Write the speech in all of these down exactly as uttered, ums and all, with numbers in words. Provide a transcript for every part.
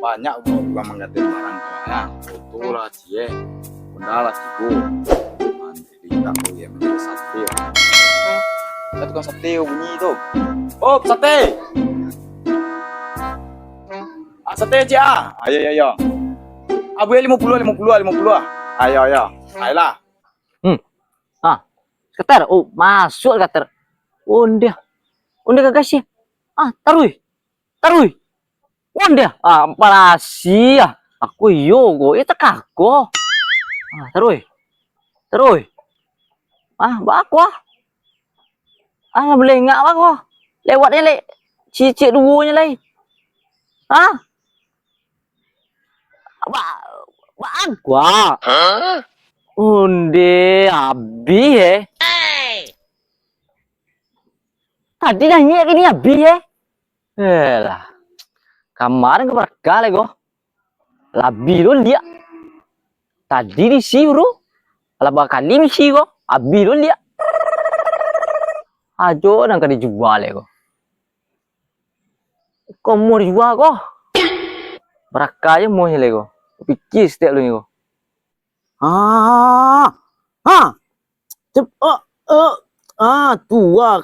Banyak urang manggadai barang tu, ya. Oto lah, ciek. Honda lah, tigo. Nanti kita boleh menjadi sate. Ya, tukang sate, bunyi tu. Oh, sate! Ah, sate, ciek, ah. Ayo, ayo, ayo. Abu limo puluah, limo puluah, limo puluah. Ayo, ayo. Ayolah. Hmm. Ah, Kater. Oh, masuk Kater. Onde. Onde ka kasih. Ah, taruih. Taruih. Onde. Ah, parasi ah. Aku iyo ko. Iyo takako. Ah, taruih. Taruih. Ah, bako ah. Ah, balengak bako. Lewatnyo lek cicik duonyo lai. Ah? Ba-, bako ah. Onde abih, eh. Tadi naiak, kini abih, eh. Elah. Kamarin ka barakah lai ko. Labiah lo liak. Tadi diisi bro. Alah bakali misi ko. Abih lo liak. Ajo nan ka dijua lai ko. Ko muah dijua ko. Barakah ajo muahnyo lai ko. Pikir satiok lu ni ko. Ah. Ha. Cep-, oh, oh. Ah, tu ah.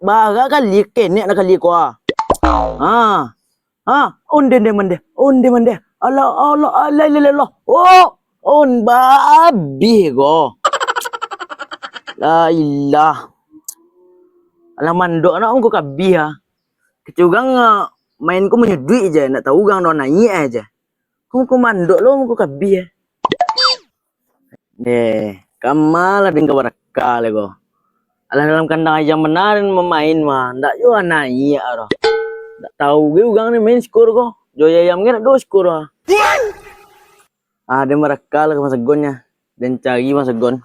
Bara kali kenek nak kali ko ah. Ah. Ah, onde, onde, mande. Onde, mande. Alah, alah, alah, alah, alah. Oh, on babih ko. La ilah. Alah mandok nak muko kabih ah. Kecil urang, ah, main ko manyuduik je, nak tahu urang dah naiak aja. Ko muko mandok lo muko kabih ah. Deh, kama lah den ka barakah lai ko. Alah dalam kandang ayam bana den mamain mah, ndak juo naiak doh. Ndak tahu ge urang ni main skor ko. Jo ayam ge ndak do skor ah. Ah, den barakah lah ka Bang Sagon nyo. Den cari Bang Sagon.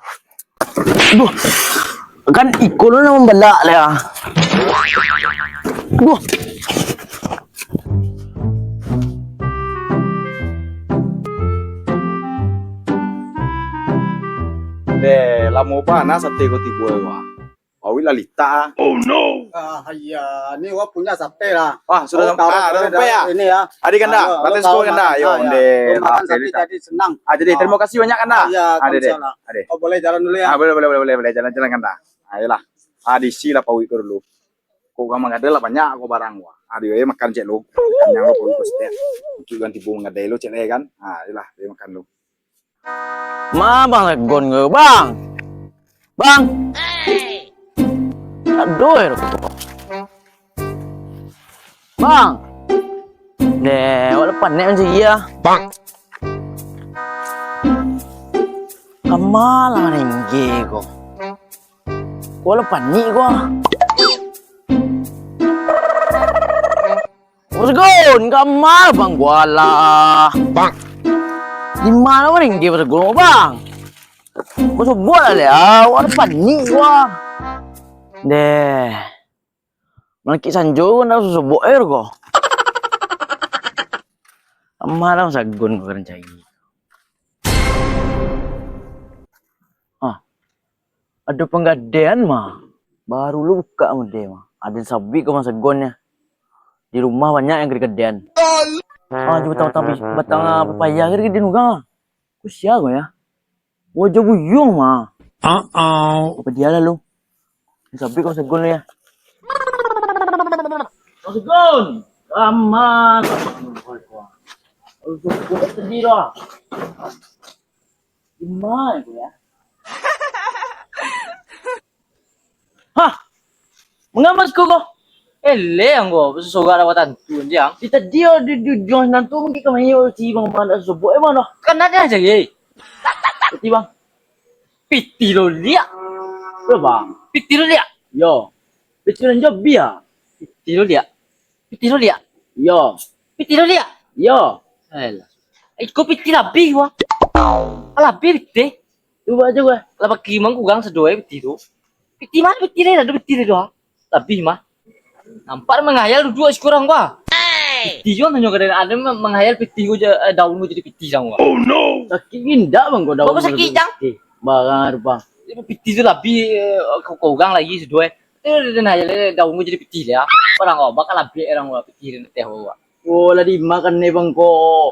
Duh. Kan iko lo nan mambalak lai ah. Duh. Deh, lamo bana sate ko tibo ko ah. Pauik lah litak ah. Oh no. Ah, iya, ni wak punya sate lah. Wah, sudah sampai, ah, dah sampai ya? Ini ya. Adi kanda, batas ko kanda. Yo, onde. Makan sate tadi senang. Ah, jadi terima kasih banyak kanda. Iya, ade, ade. Oh, boleh jalan dulu ya. Ah, boleh, boleh, boleh, boleh, boleh. Jalan-jalan kanda. Ayolah. Ah, diisi lah pauik ko dulu. Kok urang manggadai lah banyak ko barang ko. Ah, dio makan cek lu. Kanyang lu pauik ko stek. Untuak urang tibo manggadai lu cek lai kan. Ah, ayolah, dio makan lu. Ma Bang Sagon ko, Bang? Bang. Aduh, ya Allah. Bang. Deh, awak lah panek macam iya. Bang. Kama lah ringgi ko. Ko lah panik ko. Bang Sagon, kama lah Bang ko lah. Bang. Di ma lah ringgi Bang Sagon, Bang? Ko sobok lah, leh. Awak lah panik ko. Deh. Malakik sanjo ko ndak sobok air ko. Amarah Sagon ko rancai. Ah, ado panggadaian mah. Baru lo bukak mode mah. Ado sabik ko Bang Sagon nyo. Di rumah banyak yang gede-gedean. Ah, jo batang-batang, batang, ah, papaya gede-gedean urang ah. Ko sia ko ya? Wajah buyuang mah. Uh-oh. Apa dia lah lu? Sabik Bang Sagon lu ya. Bang Sagon, aman. Sedih lah. Gimana itu ya? Hah? Mangambas ko ko? Eleh ang ko, basorak dapek tantu anjiang. Di tadi di, di ujuang sinan tu mungkin kami yo si Bang Bang dak sobok emang dah. Kan ado aja ye. Berarti Bang. Piti lo liak. Lo Bang. Piti lo liak. Yo. Piti lo jawab bia. Piti lo liak. Piti lo liak. Yo. Piti lo liak. Yo. Alah. Iko piti labih wa. Labih piti. Cubo aja gua. Lah bagi mang kurang sadoe piti tu. Piti mah piti ni ado piti ni doh. Labih mah. Nampak manghayal duduak sikurang gua. Piti juo tanyo kadang ado manghayal piti gua je, eh, daun gua jadi piti sang gua. Oh no. Sakik indak bang gua daun. Bagus sakik jang. Barang rupa. Piti tu labih, eh, kurang lagi sadoe. Tu den hayal daun gua jadi piti lah. Barang gua bakal labih orang gua piti ni teh gua. Oh, lah di ma kanai bang ko.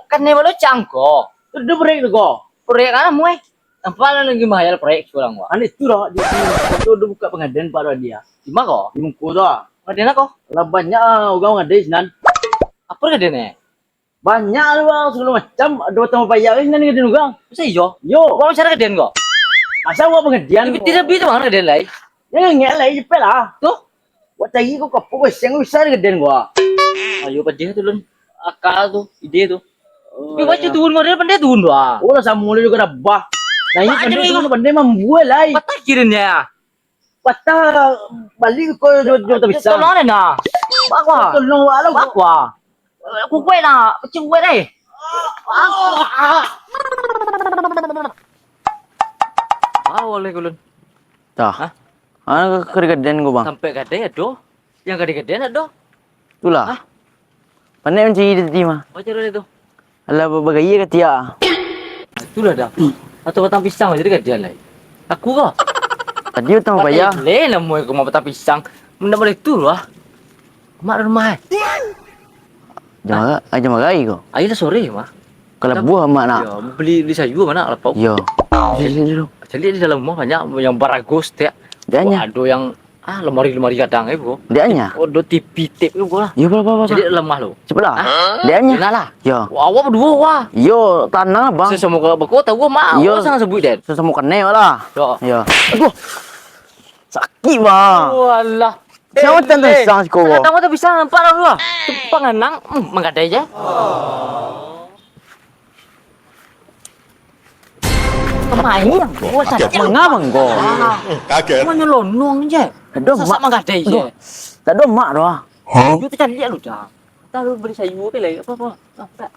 Kanai balo cangko. Tu ado proyek tu ko. Proyek apo, eh? Nampak lah lagi mahal proyek surang, wah. Aneh tu dah, di, di, tu ado buka pangadian Pak Radia. Di ma ko? Di muko tu ah. Pangadian apo? Lah banyak ah urang mangadai sinan. Apo gadai ni? Banyak tu ah, sagalo macam. Ado batang pepaya sinan gadai urang. Masa iyo? Yo. Wah, masa gadai ko? Masa wah pangadian. Tapi tidak bisa bang gadai lai. Yo, ngek lai, cepet lah. Tu? Wak cari ko, kapo ko, seng bisa digadaian ko. Ayo, padiah tu, Lun. Aka tu, ide tu. Oh, tapi baca iyo. Turun, model pandai turun tu, ah. Oh, lah, samo lo juo rabah. Nah, ini pandai turun, pandai mambuek lai. Patah kirinyo, ah. Patah balik ko, juo, juo tak bisa. Tolong deh, nah. Bak wah. Tolong wak lah. Bak wah. Kukuik nak, pecah kukuik deh. Ah, boleh kulun. Tah. Hah? Ah, ka digadaian ko, Bang. Sampai gadai ado. Yang ka digadaian ado. Itulah. Hah? Pandai mancari tadi mah. Macam mana tu? Alah, ba-, bagaya ka tiak. Itulah dah. Atau batang pisang jadi gadaian lai. Aku ko. Tadi batang pepaya. Lai namo ko mah batang pisang. Ndak boleh tu lah. Mak rumah, eh. Jam bara-, ah, jam bara ko? Ayo lah sore mah. Kalabuah mak nak. Yo, beli, beli sayur mah nak lapau. Yo. Sini, sini dulu. Cari di dalam rumah banyak yang baragus tiak. Dianya. Ado yang, ah, lemari-lemari gadang eh, bro. Dianya. Oh, do T V tape tu, bro lah. Yo, bro, bro, bro. Cari dalam rumah lo. Cepatlah. Hah? Dianya. Nah lah. Yo. Wah, awak berdua wah. Yo, tanang lah, Bang. Sesamo ka bako tahu mak. Yo. Awak sangat sebut den. Sesamo kanai lah. Yo. Yo. Aduh. Sakik, Bang. Walah. Siapa tantang pisang siko? Kadang tu pisang nampak lah tu lah. Tu panganang, hmm, manggadai je. Kemain yang gua tadi. Manga manggo. Kaget. Cuma nyelonong je. Aduh, sasak mak. Manggadai je. Aduh, tak ada mak doh. Hah? Dia tu cari dia lu dah. Tahu beli sayur ke lagi apa-apa. Ah, tak.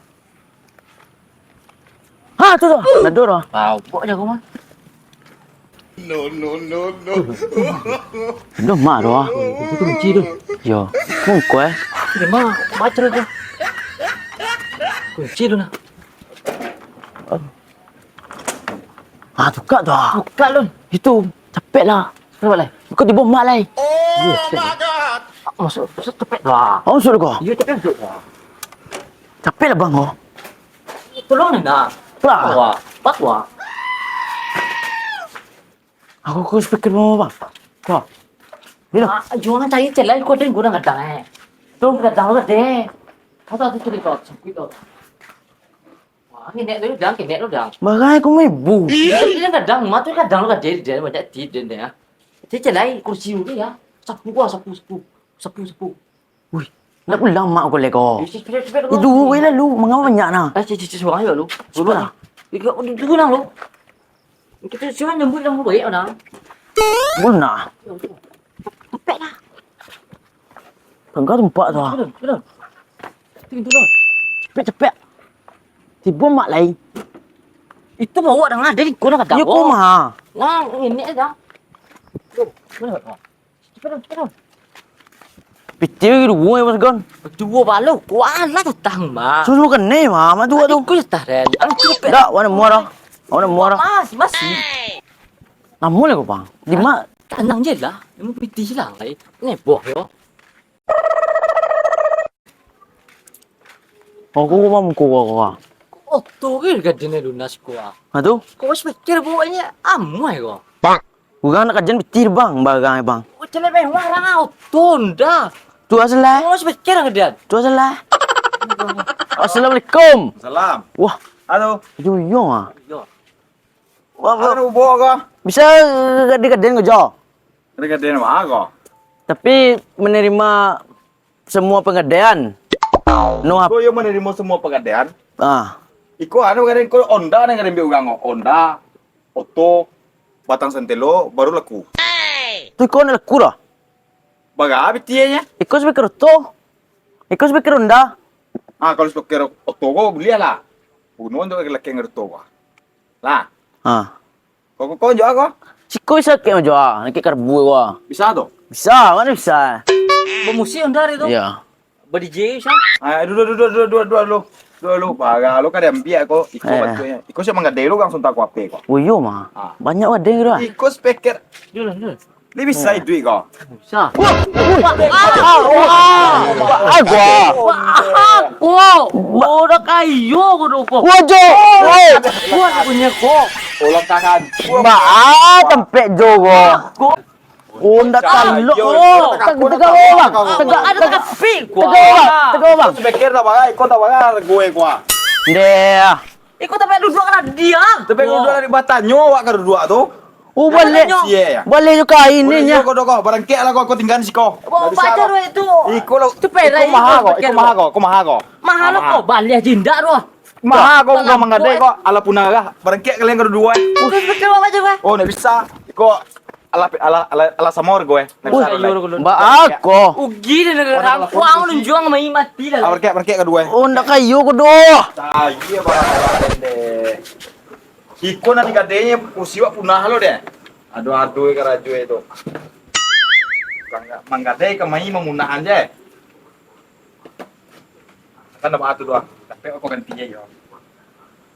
Ha, tu, tu. Ado dah. Babak je aku mah. No, no, no, no. Ado mak tu ah. Itu kunci tu. Yo. Mungko eh. Dia mah baca tu. Kunci tu nah. Ah, buka tu ah. Buka lu. Itu, capek lah. Kenapa lai? Kau tibo mak lai. Oh my God. Masuk, masuk capek lah. Oh, masuk kau. Iya, capek masuk lah. Capek lah bang, oh. Tolong ni nak. Lah. Wah, pas wah. Aku, aku speaker mau bang. Kau. Bila? Ah, jangan cari celai kau dan guna kadang eh. Tu kadang tu deh. Kau tak tu cerita, sakit tu. Wah, kenek tu dang, kenek tu dang. Bagai aku mah ibu. Dia kadang, mak tu kadang lu kadang dia banyak ti dia dia. Cek lai kursi tu ya. Sapu gua, sapu, sapu. Sapu, sapu. Wih, nak pulang mak aku leko. Itu weh lalu, mangapa banyak nah? Eh, cek, cek, cek, suara ayo lu. Suara. Iku tu tu nang lu. Kita suruh nyambut nang baik nah. Guna. Capek lah. Tangga tempat tu ah. Turun, turun. Turun, turun. Cepek, cepek. Tibo mak lai. Itu bawa dengan ada di kona kata. Iyo koma. Nah, ini aja. Tuh, mana kau? Cepet, cepet. Piti lagi duo ya, Bos Gon. Duo balo, kualah tatah mah. Susu kene mah, mah duo tu. Aku tatah dan. Anu cepet. Dak, warna muara. Warna muara. Mas, masih. Namun lagi, Bang. Di ma- Tanang je lah. Emang piti silang lai. Neboh yo. Aku rumah muko gua. Oto ke gadinyo lunas gua. Ha tu? Kau masih pikir bawanya amuah kau. Urang nak kajian piti bang, barang bang. Kau celek mewah orang ah, oto nda. Tu asalah. Kau masih pikir gadinyo. Tu asalah. Assalamualaikum. Salam. Wah. Halo. Juyong ah. Yo. Wah, wah. Halo, bawa kau. Bisa gadin-gadin kerja? Gadin-gadin apa kau? Tapi menerima semua panggadaian. No ap- Iko yo manarimo samua panggadaian. Ah. Iko anu gadai ko Honda nan gadai ambiak urang ko. Honda, oto, batang santelo, baru laku. Tu iko nak laku dah? Bara pitihnyo? Iko speaker oto. Iko speaker Honda. Ah, kalau speaker oto ko buliah lah. Guno untuak laki-laki nan oto ko. Lah. Ah. Kau, kau, kau jual kau? Siko bisa kek mah jual, nak kek karbu ko. Bisa tu? Bisa, mana bisa? Bamusik Honda hari tu? Iya. Ba-D J bisa? Ah, duduk, duduk, duduk, duduk, duduk dulu. Duduk dulu, barang lu kan diambiak ko. Iko Eh. Bantuaknyo. Iko siap manggadai lu langsung tak kuape ko. Oh, iyo mah. Ah. Banyak gadai tu ah. Iko speaker. Dulu, dulu. Lai bisa iduik ko. Sa. Wah, wah, wah, wah, wah, wah, wah, wah, udah kayo ko do ko. Wah, jo. Woi. Kuat punyo ko. Tolong tangan. Ba, ah, tempek jo ko. Ko. Oh, ndak talok ko. Teg-, tegak, bang. Tegak, ada tegak. Tapi ko. Tegak, bang. Tegak, bang. Sepikir tak barang, iko tak barang, gue ko. Ndeh. Iko tapi duduak lah diam. Tapi duduak lah di batanyo awak ka duduak tu. Oh, baleh. Sia, ya. Baleh jo kain ni, nya. Ko do ko, barangkek lah ko, ko tingga siko. Ndak bisa baca ko. Duit tu. Iko lah. Tu perai iko maha ko, iko maha ko, iko maha ko. Maha lo ko, baleh jindak tu. Maha ko, udah manggadai ko, ala punarah. Barangkek kalian ka duduak. Terus betul apa coba? Oh, ndak bisa. Iko ala, ala, ala, ala samor ko, eh. Ndak bisa. Ba ako. Ugi dan rangkuang lunjuang mai mati lah. Ah, barangkek, barangkek ka duduak. Oh, ndak kayo ko doh. Ayo, barangkek deh. Iko nan digadainyo kursi wak punah lo deh. Aduh, aduh, karajo itu. Tukang manggadai kamai mamunahan je. Kan dapat atu doh. Tapi aku ganti je yo.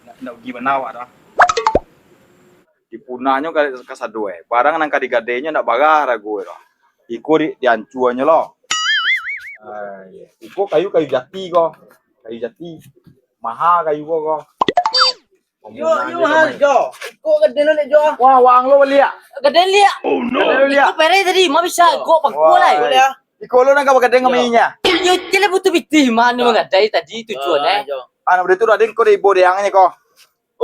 Ndak, ndak ugi bana awak doh. Dipunahnyo ka, kasado eh. Barang nan ka digadainyo ndak barah rago doh. Iko di, diancuanyo lo. Ah, iya. Iko kayu, kayu jati ko. Kayu jati. Maha kayu ko, ko. Yo, yo, harga. Iko gadai lo, Dek Jo. Wah, wang lo baliak. Gadai liak. Oh, no. Gadai lo liak. Iko perai tadi, ma bisa iko paku lai. Iko lo nan ka bagadai ngaminya. Yo, cele butuh pitih mano manggadai tadi tujuan eh. Anak budak tu ado ko di ibo deangnyo ko.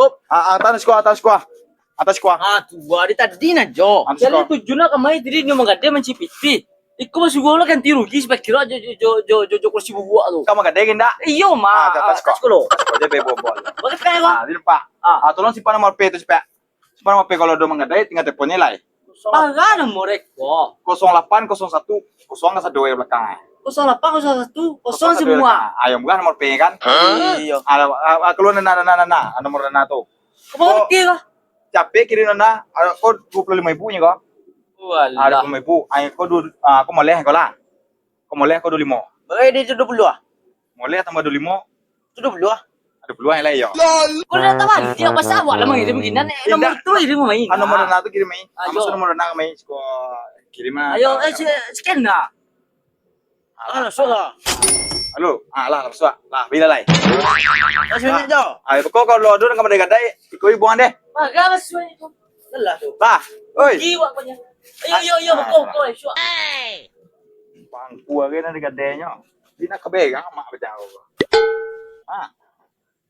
Op. Ah, atas kuah, atas kuah. Atas kuah. Ah, tu ado tadi nah, Jo. Atas kuah. Cele tujuan nak kamai tadi nyo manggadai mancipiti. Iko masuak lo ganti rugi sapakiro jo, jo, jo, jo, jo, jo kursi bubuak tu. Kau manggadai ke ndak? Iyo, ma. Ah, atas kuah. Atas kuah lo. Atas kuah je bebo bol. Boleh pakai, Bang? Ah, di depan. Ah. Ah, tolong simpan nomor P tu, Pak. Simpan nomor P kalau ado manggadai, tingga telepon ni lai. Bara nomor eko? Kosong lapan kosong satu, kosong ka sado di balakang, eh. Kosong lapan kosong satu, kosong semua. Ayo, bukan nomor P kan? Iyo. Alah, ah, ah, kalau nana, nana, nana, nomor nana tu. Kau ngerti kah? Capek kirim nana, ah, kau dua puluh lima ribu nyo kau. Walah. Ah, dua puluh lima ribu. Ayo, kau dua, ah, kau moleh kau lah. Kau moleh kau dua lima. Bagai di dua puluh ah? Moleh tambah dua lima. Tu dua puluh ah? Dua puluh ah lai yo. Kau dah tahu dia pasal awak lah main begini. Nomor tu dia main. Ah, nomor nana tu kirim main. Ayo. Nomor nana main. Siko kirim ah. Ayo, eh, si-, scan dah. Alah, suara. Halo, ah, lah, lah, suara. Lah, bila lai? Masih banyak, Jo. Ah, pokok kalau ado nan ka gadai-gadai, iko buang deh. Maga masuk itu. Lelah tu. Bah, oi. Jiwa punya. Ayo, ayo, ayo, pokok, pokok, suara. Bangku lagi nan digadainyo. Di nak kebegang mak bejauh. Ah.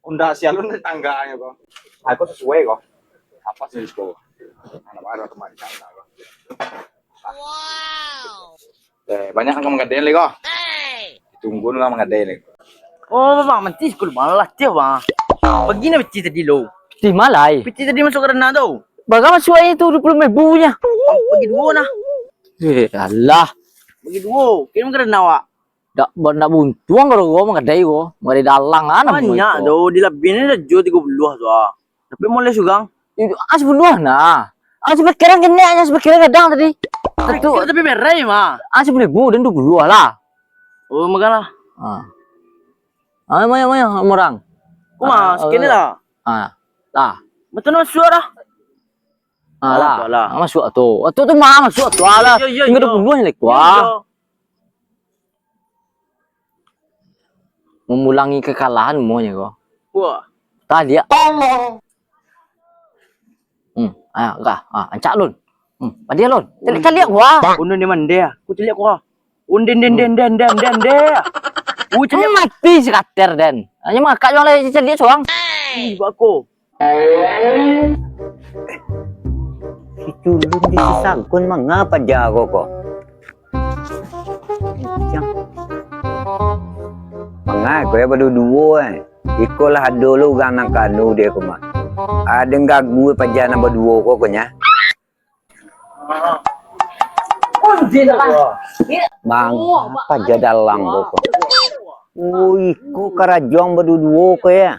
Unda sialun tetangganyo ko. Aku sesuai ko. Apa sih ko? Anak baru teman di sana ko. Eh, banyak nan manggadai lai ko. Tunggu lah manggadai lai. Oh, Bang, manti sekolah malah tiap, Bang. Pagi na beti tadi lo. Ti malai. Beti tadi masuk karena tu. Baga masuk aja tu dua puluh ribu nya. Bang, bagi dua nah. Eh, alah. Bagi dua. Kirim karena awak. Dak, ba-, dak buntuang kalau gua manggadai gua, manggadai dalang kan. Banyak tu, di labiah ni dah jual tiga puluh tu ah. Tapi moleh surang. Itu, ah, sepuluh nah. Ah, sepikiran kena, hanya sepikiran gadang tadi. Tapi, tapi berai mah. Ah, sepuluh ribu dan dua puluh lah. Oh, makan lah. Ah. Ah, maya, maya, orang. Kuma, ah, sekian lah. Ah, lah. Betul masuk dah. Ah, lah. Ah, masuk tu. Waktu tu mah masuk tu lah. Tinggal dua puluh ni kuah. Memulangi kekalahan monyet ko. Wah. Tah dia. Hmm, ah, kah. Ah, ancak lun. Hmm, padia lun. Caliak, caliak wah. Undun di mande ah. Ku caliak wah. Undin din din din din din din. Uh, caliak mati si kater den. Hanya makak juang lai caliak suang. Ih, bako. Si culun di si sagun mangapa jago ko? Jang. Mangai ko ya baduo-duo eh. Iko lah ado lo urang nan kanu dia ko mah. Ado gagu paja nan baduo ko ko nya. Bang, apa ja dalang ko ko? Oh, iko karajo ang baduo-duo ko ya.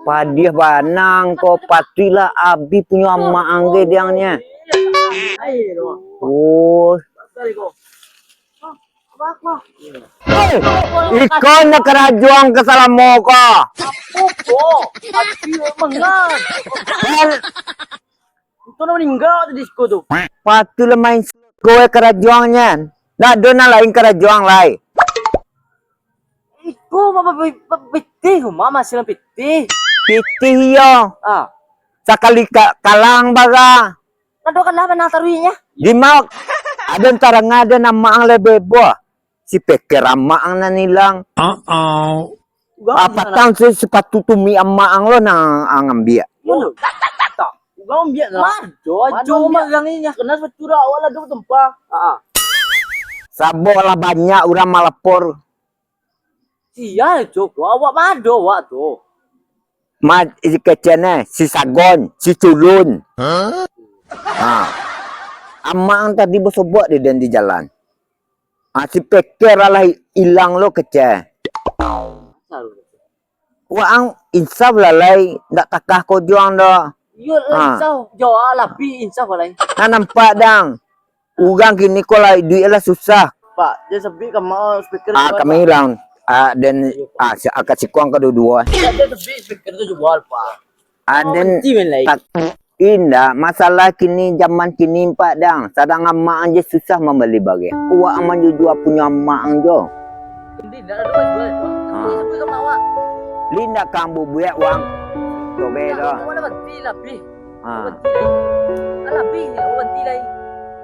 Padiah bana ko, patuiklah abih punyo amak ang ge diang nya. Oh. Hei, iko nyo karajo ang ka salamo ko. Apo ko? Aduh, mangan. Hel-, Tu lah maningga tu di siko tu. Patulah main siko karajoangnyo. Ndak ado nan lain karajoang lai. Iko ma-, ma-, ma-, pitih, ma, masilang pitih. Pitih iyo. Ah. Sakali ka-, kalang bara. Nado kalah manang taruihnyo. Di ma-, ado tarang ado nama ang lai bebo. Si peker amak ang nan ilang. Uh-oh. Patang si sepatu tumik amak ang lo nan ang ambiak. Iyo lo. Urang ambiak lah. Mado, ajo marang inyo. Kena sepatu dah awak lah duduk tempat. Ha. Sabo lah banyak urang malapor. Sia jo ko, awak mado awak tu. Ma, si kecen eh, si sagon, si culun. Ha. Amak ang tadi basobok di den di jalan. Ha, si peker lah ilang lo kecen. Waang insaf lah lai, ndak takah ko juang doh. Iyo, ha. Insaf jo, ah, lapi insaf lai. Nah, nampak dang. Urang kini ko lah, duit lah susah. Pak, jan sabik ka ma speaker. Ah, kami ilang. Ah, den, ah, si, ah, ka sikuang ka duo-duo. Jan sabik speaker tu jual, Pak. Ah, den, tak, indak, masalah kini, zaman kini, Pak, dang. Sadang amak ang je susah mambali bareh. Awak ang manjujua punyo amak ang jo. Indak, indak ado jual tu. Ha. Tapi sampai ka bawah. Indak ka ambo buek, Wang. Tobek tu. Awak lah banti lah, Pi. Ha. Banti lai. Alah, Pi, awak banti lai.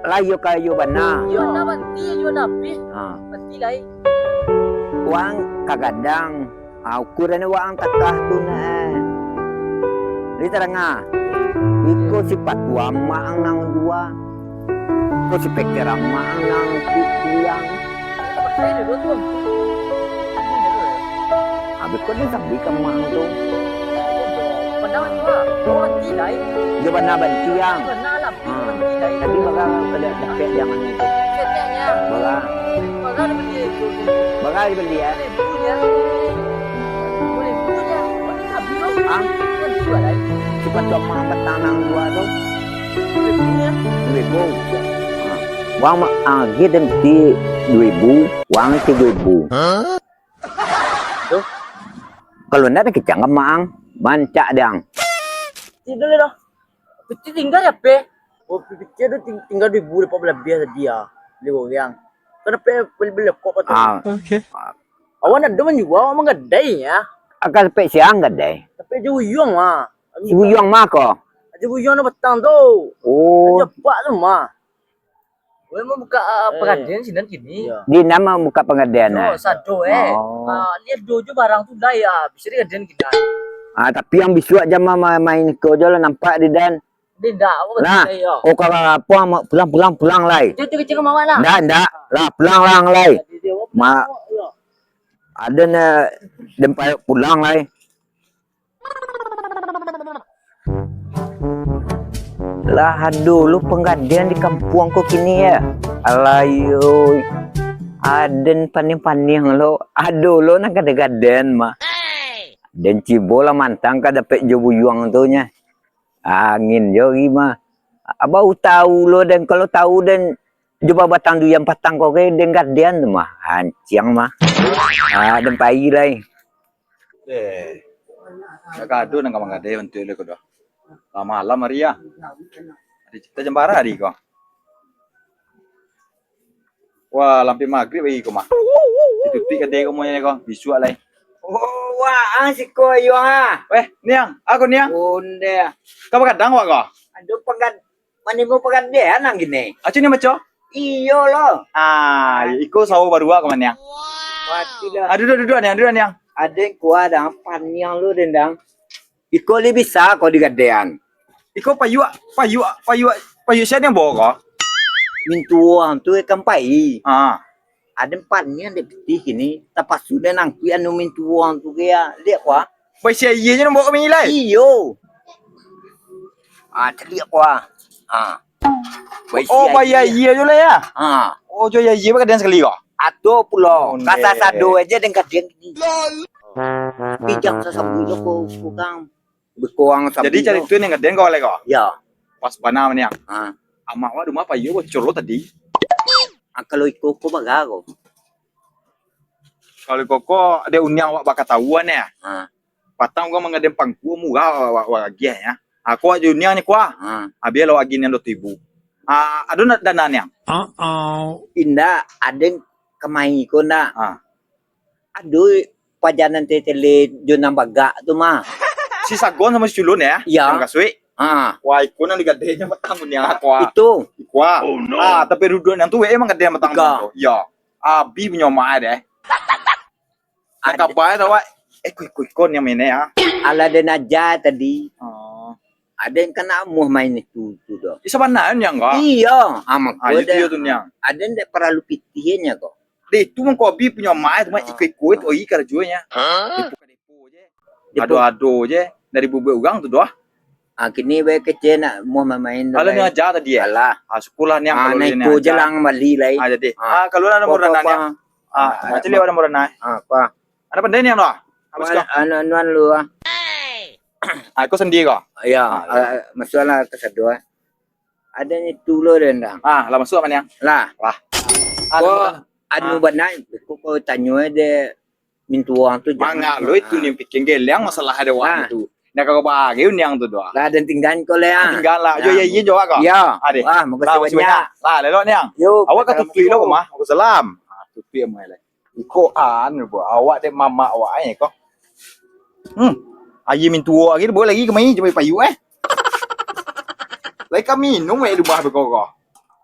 Lah, iyo ka iyo bana. Iyo, nak banti, iyo, nak, Pi. Ha. Banti lai. Wang kagadang. Ah, ukuran waang takah tu nah. Jadi tarang ah. Iko si patu amak ang nan jua. Iko si peker amak ang nan kuliang. Habis ko ni sampai ka amak ang tu. Dia bana bantiang. Ha. Tapi bara kada dapek jangan itu. Bara. Bara dibali, eh? Ha? Sipat tu amak ang patang nan dua tu. Duo ribu. Ha. Wang ma-, agiah den ti duo ribu, wang ti duo ribu. Kalau ndak, den kecek ka amak ang, mancak dang. Tidak lah. Piti tingga di ape? Oh, piti tu ting-, tingga duo ribu dapek balabiah tadi ah. Bali goreng. Kan dapek bali, bali rokok patang. Ah. Oke. Awak ndak ado manjua, awak manggadai nyo. Akan dapek sia gadai? Dapek Ajo Buyuang mah. Ajo Buyuang mah ko? Ajo Buyuang nan patang tu. Oh. Ajo Apak tu mah. Weh, mau buka, ah, eh, pangadian sinan kini. Iyo. Di nan buka pangadian, yo, ah? Sado, eh. Oh. Ah, liek do jo barang tu lai, ah, bisa di pangadian kini. Ah, tapi nan bisuak jam ma-, ma-, main ko jo lah nampak di den. Di ndak, awak lah, berarti, yo. Oh, kalau apo, ma-, pulang, pulang, pulang lai. Cuci, cuci rumah awak lah. Ndak, ndak. Lah, pulang, pulang lai. Jadi, dia awak ma-, pulang, yo. Ado ni, den payo pulang lai. Lah ado lo panggadaian di kampuang ko kini, yo. Alai, oi. Aden paniang-paniang lo. Ado lo nan ka digadaian mah. Den cubo lah mantang ka dapek jo buyuang tu nyo. Angin jo ri mah. Abau tau lo den, kalau tau den jo babatang duyan patang ko ge den gadaian tu mah. Hanciang mah. Ah, den pai lai. Eh, ndak ado nan ka manggadai bantuak lo ko doh. Lah malam ari ah. Ado carito jam bara ari ko. Wah, lampir magrib ari ko mah. Ditutuik kadai ko mah ko, bisuak lai. Oh, wah, ah, siko iyo ah. Weh, Niang, ako Niang. Onde. Ka bagadang wak ko? Ado pangad-, manimo panggadaian nan kini. Acu ni maco? Iyo lo. Ah, iko sawo baruak ka mah Niang. Wati dah. Ah, duduak, duduak Niang, duduak Niang. Aden kuah dah paniang lo dendang. Iko lai bisa ko digadaian. Iko payuak, payuak, payuak, payuak sia nan bao ko? Mintuo ang tu ikan pai. Ha. Aden paniang dek pitih kini, tapasu den angkuik anu mintuo ang tu ge, liek ko ah. Baisi aia je nan bao kami lai? Iyo. Ah, caliak ko ah. Ah. Baisi aia. Oh, bayar aia je lah yo? Ha. Oh, jo aia bagadaian sakali ko? Ado pulo. Onde. Ka sasado aja den gadaian kini. Pijang sasabuik lo ko, ko kang. Bikuang sabuik lo. Jadi, carito nan gadaian ko lai ko? Yo. Pas bana mah Niang. Ha. Amak wak di rumah payo bocor lo tadi. Ah, kalau iko ko bara ko? Kalau iko ko, ado undiang wak bakatahuan yo. Ha. Patang urang manggadaian pangkua murah wak, wak, wak agiah yo. Ah, ko awak jo niang nyo ko ah. Ha. Abiah lah awak agiah niang duo ratuih ribu. Ah, ado ndak dana niang? Uh-oh. Indak, aden kamari ko ndak? Ah. Ado pajanan tele-tele jo nan bagak tu mah. Si Sagon samo si Culun yo? Iyo. Nan kasuik? Ha. Wah, iko nan digadehnyo batang niang ko ah. Itu. Iko ah. Oh, no. Ah, tapi duduak niang tu weh emang gadeh batang niang tu. Iyo. Abih punyo mak deh. Nak kabai tu awak. Eh, iko, iko, iko niang mainan ah. Alah den aja tadi. Oh. Aden kan amuah main itu tu doh. Di sabana niang ko? Iyo, amak Ah, ko itu deh. Iyo tu niang. Aden dek paralu pitih nyo ko. Deh, itu mah ko abih punyo mak tu mah iko-iko tu oi karajonyo. Hah? Depo ka depo je. Depo. Ado-ado je dari bubuak urang tu doh. Ah, kini bae kecek nak amuah main tu. Alah bae. Niang aja tadi eh? Alah. Ah, syukurlah niang Ah, kalau nak niang iko aja. Jalan bali lai. Ah, jadi. Ah. Ah, kalau ada nomor dana niang. Ah, ah, macam lihat ada nomor dana eh. Ah, apa? Ada pandai niang doh? Habis ko. Anu-anuan lu ah. Ah, ko sendiri ko? Iyo, ah, ah, masuaklah ka sado ah. Ado nyo tu lo den dang. Ah, lah masuak mah niang? Lah. Lah. Ah, ko lah. Anu bana, ko, ko tanyo de mintuo tu jan. Manga lo itu niang pikia geliang masalah ado wak tu. Nak ka bagi niang tu doh. Lah den tinggan ko le ah. Tinggan lah. Yo, yo, yo, jo wak ko. Yo. Adeh. Wah, makasih banyak. Lah, lelok niang. Yo, awak ka tutuik lo mah. Waalaikumsalam. Ah, tutuik mah lai. Iko an, bo, awak dek mamak awak eh ko. Hmm. Ayi mintuo lagi, bo lagi kemai cuma payu eh. Lai ka minum eh lubah beko ko.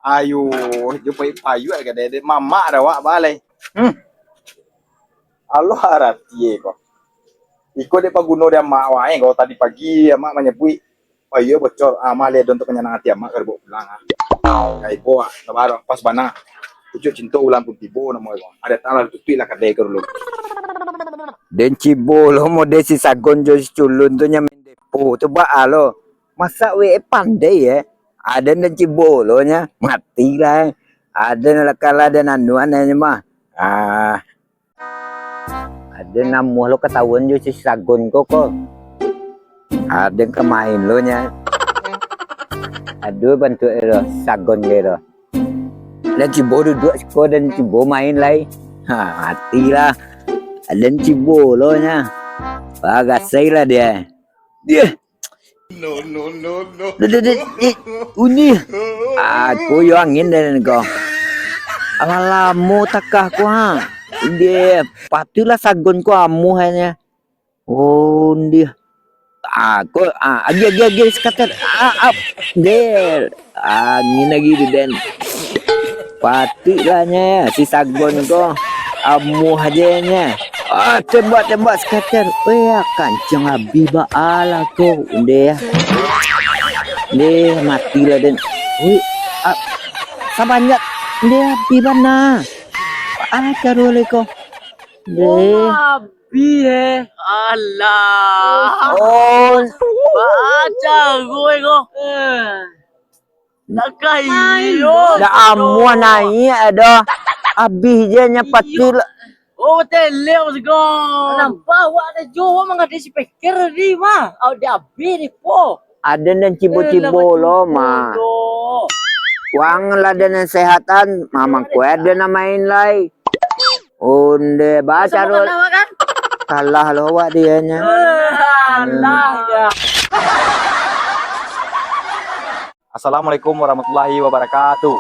Ayo, jo payu-payu ka dek mamak dah awak balai. Hmm. Allah arati eh ko. Iko dek paguno dek amak awak eh ko tadi pagi amak manyabuik Payu bocor, ah, mah liek don tu kanyanang ati amak ka dibaok pulang, ah. Ka ibo, ah, sabar, pas bana. Pucuak cinto ulang pun tibo namo ko. Ado tang lah tutuik lah kadai ko dulu. Den Cibo lo mode si Sagon jo si Culun tu nyo main depo tu baa lo. Masak we pandai eh. Aden Den Cibo lo nyo, mati lah eh. Aden lah kalah den anuan eh nyo mah. Ah. Aden amuah lo katahuan jo si Sagon ko, ko. Aden ka main lo nyo. Aduh, bantuak lo Sagon ko lo. Den Cibo duduak siko, Den Cibo main lai. Ha, matilah. Aden Cibo lo nyo. Bagasai lah dia. Dia. No, no, no, no. Deh, deh, deh, eh, uni. Aku yo angin deh ko. Alah lamo takah ko ha. Deh, patuiklah Sagon ko amuah nyo. Oh, ndih. Ah, ko, ah, agi, agi, agi, sakater. Ah, ah, deh. Angin lagi tu, den. Patuiklah nyo, si Sagon ko. Amuah aja nyo. Ah, tembak, tembak, sakater. Weh, kancang abih baalah ko. Ndeh. Ndeh, matilah den. Wih, ah, sabanyak. Ndeh, abih bana. Ah, caro le ko. Ndeh. Wah, abih eh. Alah. Oh. Baa caro ko. Eh. Nak kayo. Dah amuah naiak ado. Abih je nyo patuik lah. Oh, tele awak sago. Nampak awak ado jo, awak mangadai si Peker tadi mah. Awak di abih ni po. Aden nan cibo-cibo lo mah. Wang lah den nan sehatan, mamang kue aden nan main lai. Onde baca lo. Kalah lo awak dia nya. Alah ya. Assalamualaikum warahmatullahi wabarakatuh.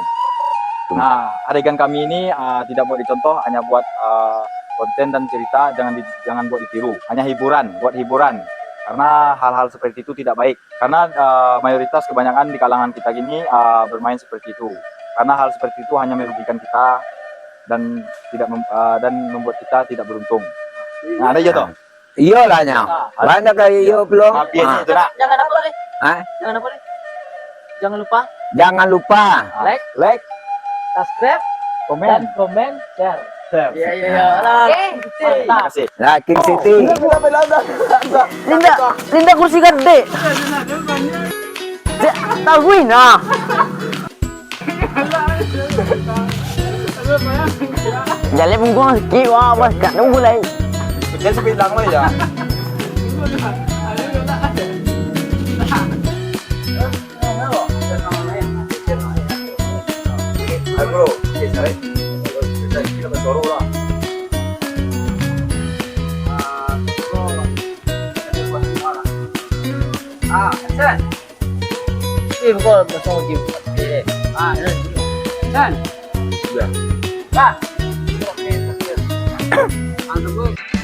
Nah, adegan kami ini, ah, tidak buat dicontoh, hanya buat, ah, konten dan cerita, jangan di-, jangan buat ditiru. Hanya hiburan, buat hiburan. Karena hal-hal seperti itu tidak baik. Karena, ah, mayoritas kebanyakan di kalangan kita gini, ah, bermain seperti itu. Karena hal seperti itu hanya merugikan kita dan tidak mem-, ah, dan membuat kita tidak beruntung. Nah, ada je tu. Iyolah nyo. Ah, lain dah kayak iyo pulo. Habis itu nak. Jangan apa ni? Hah? Jangan apa ni? Jangan lupa. Jangan lupa. Like. Like. Subscribe. Komen. Dan komen. Share. Share. Iya, iya, iya. Oke. Terima kasih. Like King City. Linda, Linda kursi gede. Cek, tahu nah. Jaleh pungguang sikit, wah, bos, kat nunggu lai. Dia sebilang lo ya. Ayo, bro. Oke, cari. Kita, kita bersuara lah. Ah, bro. Ah, set. Eh, kau pasang game. Eh, ah, ya. Kan? Ya. Bah. Anu, Bos.